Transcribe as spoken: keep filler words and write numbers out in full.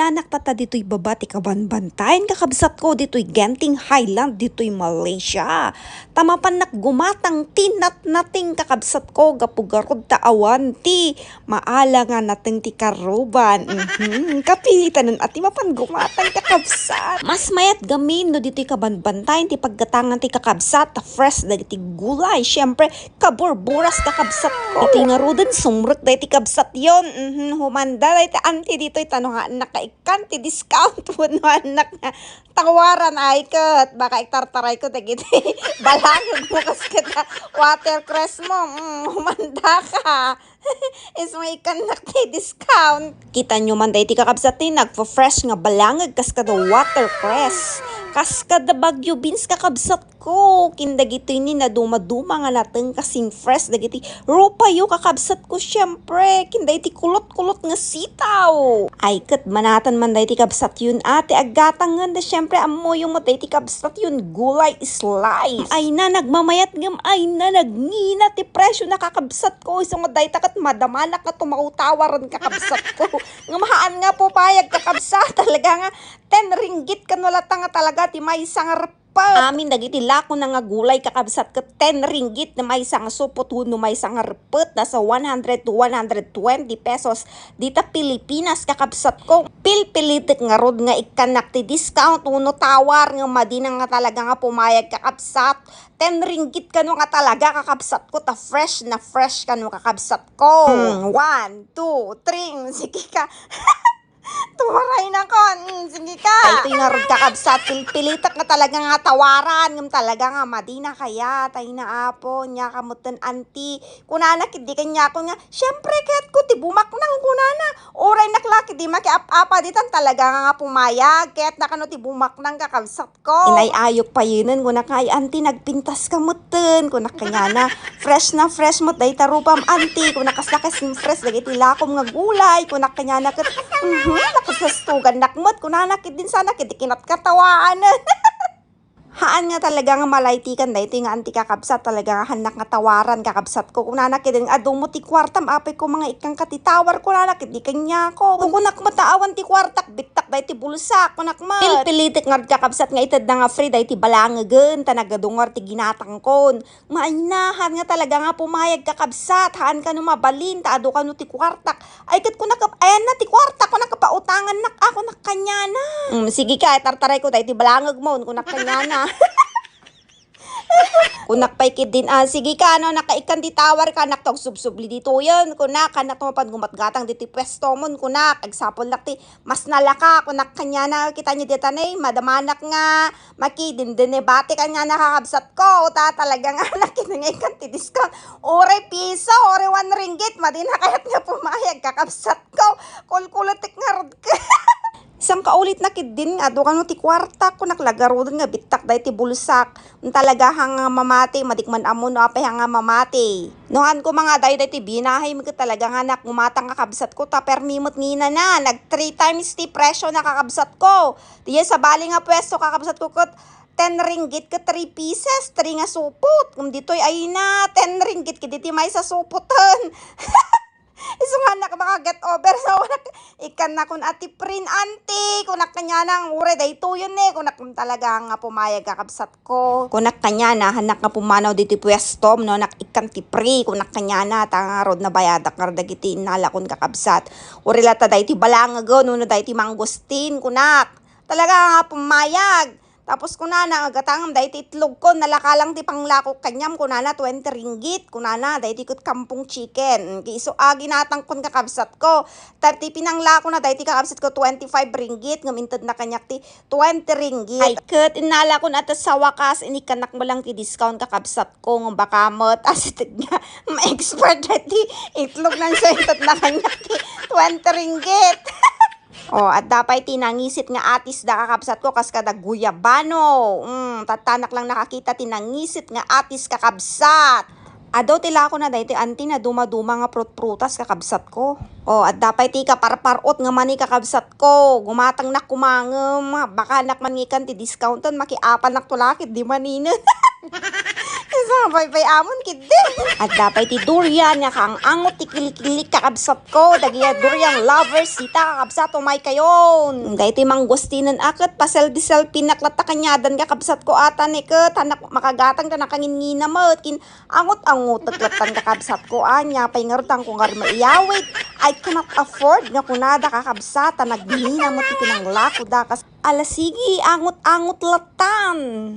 Anak tata ditoy baba ti kabanbantayan, kakabsatko, ditoy Genting Highland, ditoy Malaysia. Ta mapannak gumatang ti natnating, kakabsatko, gapu garud ta awan ti maala nga nateng ti karuban. Mhm. Kapitanen a ti mapan gumatang, kakabsat. Mas mayat gamin no ditoy kabanbantayan ti paggatangan ti kakabsat, ta fresh dagiti gulay. Siyempre, kaburburas, kakabsatko. Iti ngaruden, sumrek dagiti kabsat yon. Mhm. Humanda dagiti anti ditoy, ta no haannak nga ikkan ti discount wenno haannak nga tawaran, ay ket baka itartarayko dagiti balangegmo kas ket watercress mo. Mm, humanda ka. Isu nga ikkannak ti discount. Kitanyo man dagiti kakabsat ti nagfa-fresh nga balangeg kas kada watercress, kas kada Baguio beans, kakabsat ko, ken dagitoy ni nadumaduma nga nateng kasing fresh dagiti rupayo, kakabsatko, siempre, ken dagiti kulot-kulot nga sitaw. Ay, ket manatan man dagiti kabsatyon a ti aggatangen da, siempre, ammoyo met dagiti kabsatyon, gulay slice. Ay na, nagmamayat ngem, ay na, nagngina ti presyo na, kakabsatko, isu nga dayta ket madamanak nga tumawtawaren, kakabsatko. Ngem haan nga pumayag, kakabsat, talaga nga ten ringgit kano latta nga talaga ti maysa nga rep- Amin dagiti lakona nga gulay, kakabsat, ket ten ringgit ti maysa nga supot wenno maysa nga reppet, nasa one hundred to one hundred twenty pesos dita Pilipinas, kakabsatko. Pilpilitek ngarud nga ikkannak ti discount wenno tawar nga madina nga talaga nga pumayag, kakabsat. Ten ringgit kano nga talaga, kakabsatko, ta fresh na fresh kano, kakabsatko. Hmm, one, two, three, mm, sige ka. Tumaray na kon. Mm, sige ka. Ay, itoy ngarud, kakabsat, pilpilitek nga talaga nga tawaran, ngem talaga nga madina kayat. Ay, naapo, nia kametten, anti. Kunana ketdi kaniakon nga, "Siempre, kayatko ti bumaknang," kunana. Uray nak la ketdi makiap-apa ditan, talaga nga pumayag. Kayatna kano ti bumaknang, kakabsat ko. Inay-ayok payenen, kunak, "Ay, anti, nagpintas ka metten," kunak kaniana. "Fresh na fresh met dayta rupam, anti," kunak, "kasla kasing fresh dagiti lakom nga gulay," kunak kaniana ket, "Mhm, nakasastugannak met," kunana ketdin, sana ketdi kinatkatawaan. Haan nga talaga nga malaytikan daytoy nga anti, kakabsat, talaga nga hannak nga tawaran, kakabsatko, kunana ketdin, "Adu met ti kuartam, apay ko, nga ikkanka ti tawar," kunana ketdi kaniako. Kunak met, "Awan ti kuartak, bittak daytoy bulsak," kunak met. Pilpilitek ngarud, kakabsat, nga itedna nga free daytoy balangegen, ta nagadu ngarud ti ginatangkon. Mainahan nga talaga nga pumayag, kakabsat, haan kano mabalin, ta adu kano ti kuartak. Ay, ket kunak, "Ayanna ti kuartak," kunak, "pautangannak a," kunak kaniana. "Mm, sige ka, itartarayko daytoy balangegmo," kunak kaniana. Kunak pay ketdin, "Ah, sige ka, no, nakaikkan ti tawar ka, nak, ta agsubsubli ditoyen," kunak, "Hannak mapan gumatgatang ditoy puestomon," kunak, "Agsapulnak ti mas nalaka," kunak kaniana. Kitaenyo dita, ne, madamanak nga makidindinebate kaniana, kakabsatko, ta talaga nga nakidingekan ti discount. Uray piso, uray one ringgit, madina kayat nga pumayag, kakabsatko. Kulkulitek ngarud. Sangkaulit na ketdin nga, "Adu kano ti kuartak," kunak, "la garuden nga bittak daytoy bulsak. Talaga, haan nga mamati, madik man ammo no apay, haan nga mamati." No haan koma nga adayo daytoy binahay, ket talaga nga hannak gumatang, kakabsatko, ta permi met nginana, nag three times ti presyo na, kakabsatko. Diay sabali nga puesto, kakabsatko, ket ten ringgit ket three pieces, three nga supot. Ngem ditoy, ay na, ten ringgit ketdi ti maysa supoten. Isu nga hannak maka-get over, so, kunak, "Ikkannakon a ti free, anti," kunak kaniana, "uray daytoyen, ne," kunak, "Talaga nga pumayag, kakabsatko," kunak kaniana, "Hannak nga pumanaw ditoy puestom, no, nak ikkan ti free," kunak kaniana, ta ngarud nabayadak ngarud dagiti innalakon, kakabsat. Uray latta daytoy balangegen wenno daytoy mangosteen, kunak. Talaga nga pumayag. Tapos kunana, "Agatangem daytoy itlogko, nalaka lang ti panglakok kaniam," kunana, "twenty ringgit," kunana, "daytoy ket kampong chicken." Mm, isu a ginatangkon, kakabsatko. Ta ti pinanglakona daytoy, kakabsatko, twenty-five ringgit, ngem intedna kaniak ti twenty ringgit. Ay, ket innalakon a ta sa wakas, inikkannak met lang ti discount, kakabsatko, ngem baka met, asited nga, ma-expire daytoy itlog, nang sa intedna kaniak ti twenty ringgit. O, adda pay ti nangisit nga atisda, kakabsatko, kas kada guyabano. Mm, tattanak lang nakakita ti nangisit nga atis, kakabsat. Adu ti lakona daytoy anti, nadumaduma nga prutprutas, kakabsatko. O, adda pay ti kaparparot nga mani, kakabsatko. Gumatangnak koma ngem, baka hannak man nga ikkan ti discounten, makiapalnak to lakit, di maninen. Sabay pay amon kiddi. Adda pay ti durian nga kaang-angot ti kilikili, kakabsatko. Dagiti durian lovers dita, kakabsat, umay kayon. Daytoy mangostinen a ket paselfie-selfie-nak latta kaniadan, kakabsatko, ata ni ket, anak, makagatang ta nakanginnina met. Kin-, angot-angotek lattan, kakabsatko, ania pay ngarud, haanko ngarud maiyawid. I cannot afford nga kunada, kakabsat, ta nagmina met ti pinanglakoda. Kas-, ala, sige, angot-angot lattan.